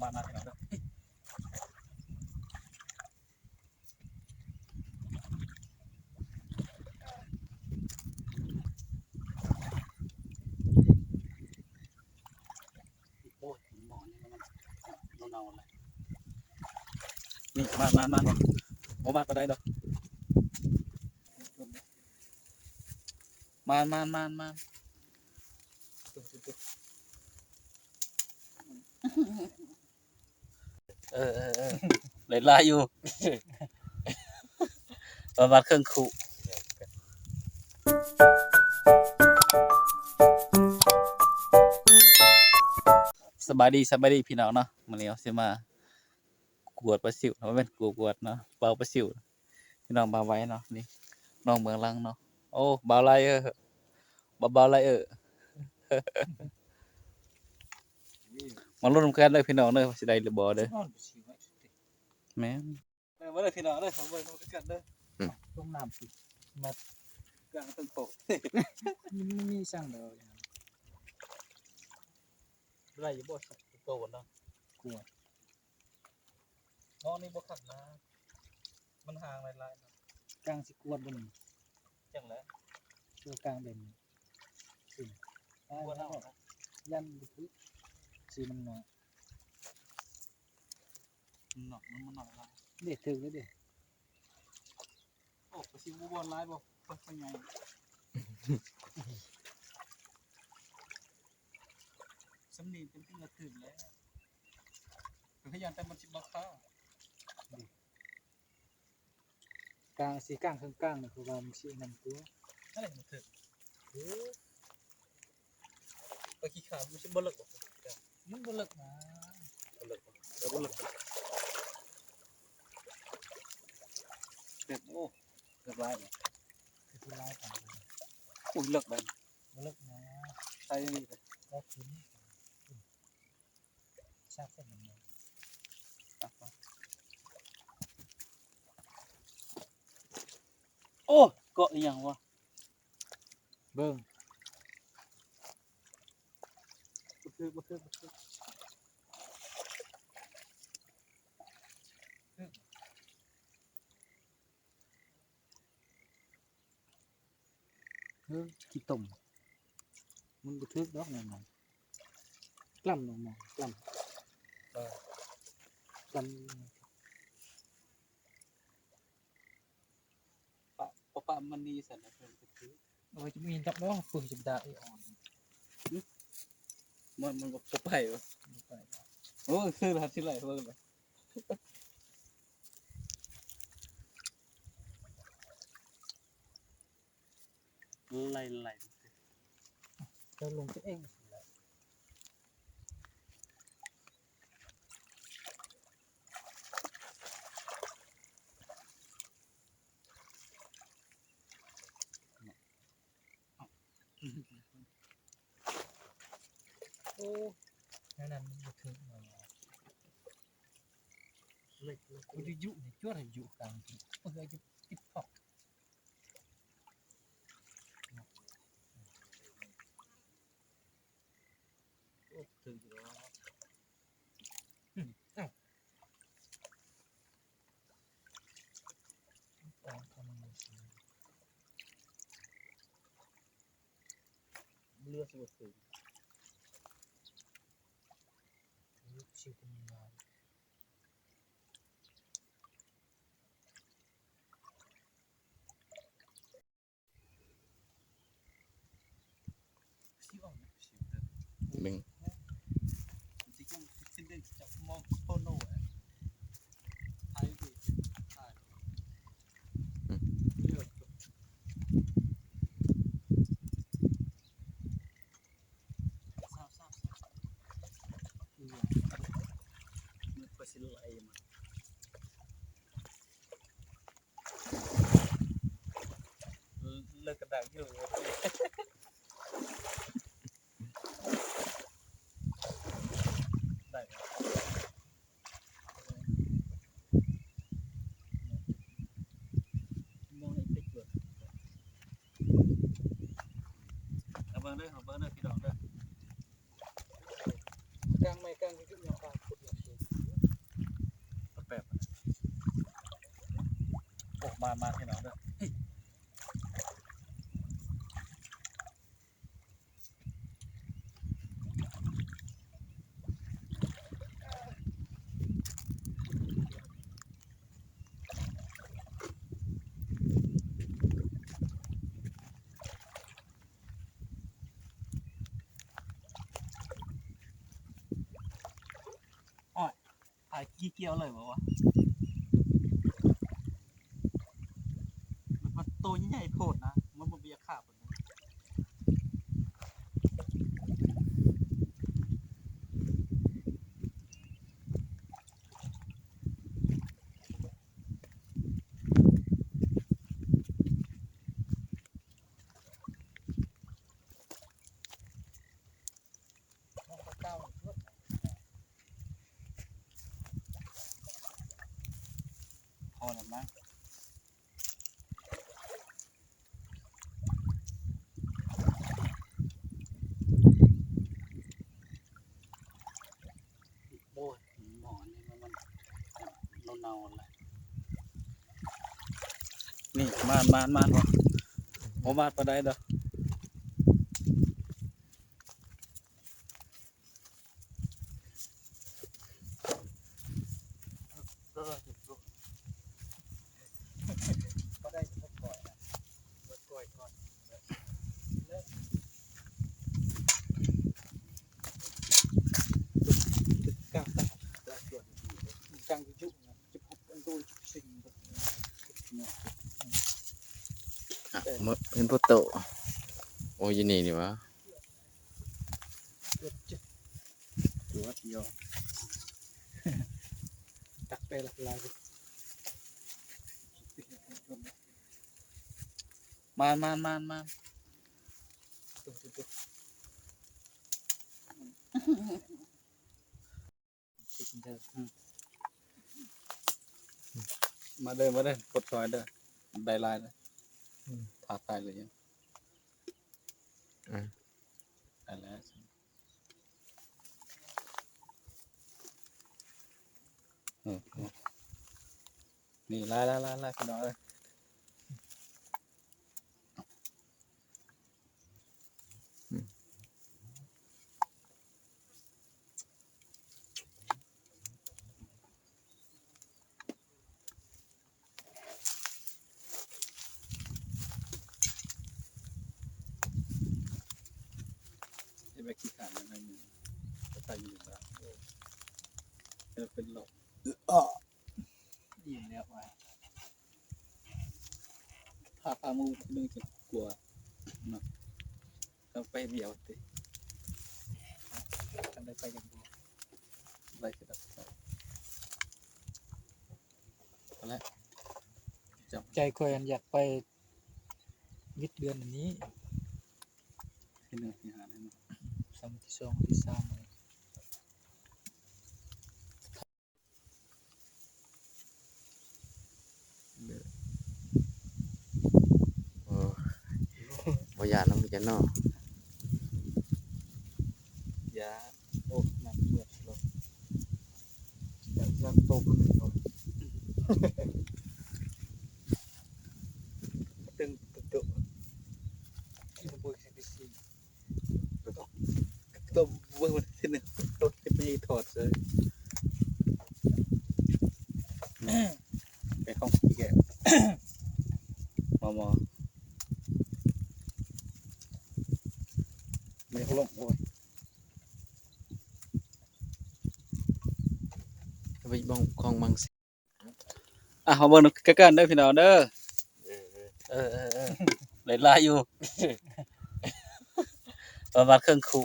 ປາມາພີ່ນ້ອງເດີ. ໂອ້ຍ ໝໍນີ້ມັນເນົ່າໆແລ້ວ. ນີ້ ມາ ມາ ມາ ບໍ່ ບໍ່ມາປານໃດດອກ. ມາ ມາ ມາ ມາ. ເອີ ເອີ ເອີ ຫຼາຍໆຢູ່ ປະມານເຄິ່ງຄູ່. ສະບາຍດີ ສະບາຍດີພີ່ນ້ອງເນາະ. ມື້ນີ້ເຮົາຊິມາກວດປາຊິວເນາະ ບໍ່ແມ່ນກວດເນາະ ເປົ່າປາຊິວ. ພີ່ນ້ອງບ່າວໄວເນາະ ນີ້ນ້ອງເບື້ອງຫຼັງເນາະ. ໂອ້ ບ່າວໄລເອີ ບ່າວ ບ່າວໄລເອີ ມາລຸ້ນນຳກັນເດີພີ່ນ້ອງເດີ ວ່າຊິໄດ້ຫຼືບໍ່ເດີ. ແມ່ນ ເອີ ມາເດີພີ່ນ້ອງເດີ ເຮົາເບິ່ງນຳກັນເດີ. ອືມ ລົງນ້ຳຊິ ມາກາງເທິງໂພ ມັນມີສັງດອກ. ໄດ້ຢູ່ບໍ່ ໂຕເນາະ ກວດ ມອງນີ້ບໍ່ຄັກນະ ມັນຫ່າງຫຼາຍໆນະ. ກາງຊິກວດບໍ່ນີ້ ຈັ່ງແຫຼະ ເອີ ກາງເປັນ ຊິ ກວດເອົານະ ຢ້ານບໍ່ຖືກ ຊິມັນໜ້ອຍ ມັນໜ້ອຍ ມັນ ມັນໜ້ອຍຫຼາຍ. ເດ້ ຖືກແລ້ວເດ້. ໂອ້ ປາຊິວບໍ່ບ່ອນຫຼາຍບໍ່ ປາ ປາໃຫຍ່ ສ່ຳນີ້ເປັນເທື່ອຖືກແລ້ວ ເປັນພະຍານ ແຕ່ມັນຊິບໍ່ຄາ. ກາງ ຊິກາງເຄິ່ງກາງນະ ເພາະວ່າມັນຊິອັນນັ້ນກວ່າ. ນັ້ນແຫຼະ ມັນຖືກ ເອີ ໄປຂີ້ຂາດ ມັນຊິບໍ່ເລິກບໍ່? ມັນບໍ່ເລິກນະ ບໍ່ເລິກບໍ່? ເອີ ບໍ່ເລິກ ເລິກ ໂອ້ ເລິກຫຼາຍບໍ່? ເລິກຫຼາຍປານໃດ? ໂອ້ຍ ເລິກໄດ໋ ບໍ່ເລິກນະ ໃສ່ນີ້ ເລິກຂຶ້ນ ໂອ້ ເກາະອີ່ຫຍັງວະ? ເບິ່ງ ບໍ່ຖືກ ບໍ່ຖືກ ບໍ່ຖືກ. ເອີ ຂີ້ຕົມ ມັນບໍ່ຖືກດອກແນວນັ້ນ ກລ້ຳລົງມາ ກລ້ຳ ເອີ ກລ້ຳ ປະ ບໍ່ປະມັນນີ້ຊັ້ນນະ ເພິ່ນກໍຄື ໂອ້ຍ ຈະມີຈັບດອກ ປຶ້ຍ ຈະໄດ້ອ່ອນ ມັນ ມັນກໍບໍ່ໄປວະ ບໍ່ໄປ ໂອ້ຍ ຄືລະ ຊິໄຫຼເບິ່ງລະ. ໄຫຼໆ ເຈົ້າລົງຕົວເອງ ໂອ້ ແນວນັ້ນມັນບໍ່ຖືກເນາະ ເລັກໆ ມັນຈະຍຸໃຫ້ຈວດໃຫ້ຍຸກາງ ເອີ ຈະຕິດພອກ. ໂອ້ ຖືກຢູ່ແລ້ວ ອືມ ເອົ້າ ເຫຼືອຊິບໍ່ຖືກ ເຫຼືອຊິບໍ່ມີງານ. ເບິ່ງ ອືມ ເລີກກະດັງຢູ່ ໄດ້ ເອົາເບິ່ງເດີ ເອົາເບິ່ງເດີ ພີ່ນ້ອງເດີ ກາງໄມ້ກາງ ຢູ່ຈຸດຫຍັງ ກາງຂຸດຫຍັງ ມາ ມາພີ່ນ້ອງເດີ. ອ້າຍ ອ້າຍ ກີ່ກ່ຽວເລີຍບໍ່ວະ? ມັນໂຕໃຫຍ່ໂພດນະ ມັນບໍ່ຢາກຄາບ. ພໍແລ້ວມັ້ງ. ໂອ້ຍ ໝໍນີ້ມັນ ມັນເນົ່າໆແລ້ວ. ນີ້ ມານ ມານ ມານບໍ່? ບໍ່ມານປານໃດດອກ. ເອີ ບໍ່ໄດ້ ບໍ່ກ່ອຍນະ ບໍ່ກ່ອຍກ່ອນ ເລີຍ ກາງ ກາງ ກາງ ກາງ ກາງ ອ່ະ ເຫັນພໍ່ໂຕ. ໂອ້ຍ ຢູ່ນີ້ນີ້ຫວາ? ຕົວດຽວ ຕັກໄປຫຼາຍໆ. ມານ ມານ ມານ ມານ. ມາເດີ ມາເດີ ປົດຊອຍເດີ ໄດ້ຫຼາຍເດີ. ອືມ ຖ້າຕາຍເລີຍ ອືມ ໄດ້ແລ້ວ. ອືມ ນີ້ ຫຼາຍໆໆໆ ພີ່ນ້ອງເອີຍ. ເຮັດແບບຂີ້ຄ້ານໜ້ອຍໜຶ່ງ ກໍໄປຢູ່ລາວ ເອີ ເປັນໂລກ. ອີ່ມແລ້ວວ່າ ພາ ພາໝູ່ໜຶ່ງຈະກົວເນາະ ຕ້ອງໄປດຽວຕິ ຄັນໄດ້ໄປກັນບໍ່ ໄດ້ຄືກັນ ນັ້ນແຫຼະ ໃຈຂ້ອຍຫັ້ນຢາກໄປວິດເດືອນອັນນີ້ ທີໜຶ່ງ ທີຫ້າ ທີສອງ ທີສາມ. ໂອ້ ບໍ່ຢ້ານນຳກັນເນາະ ຢ້ານ. ໂອ້ ໜັກເມືອດລົດ ຢາກ ຢາກຕົກເລີຍເນາະ ຕຶງ ຕຶງ ຕຶງ. ຕົວເບິ່ງມັນທີໜຶ່ງ ໂຕທີ່ມີຖອດເລີຍ ແມ່ຂອງພີ່ແກ ມອມອ ແມ່ຂອງລົງ ໂອ້ຍ ໄປເບິ່ງຂອງມັງ. ອ່ະ ມາເບິ່ງນຳກັນເດີພີ່ນ້ອງເດີ ເອີ ເອີ ເອີ ໄດ້ຫຼາຍຢູ່ ປະມານເຄິ່ງຄູ່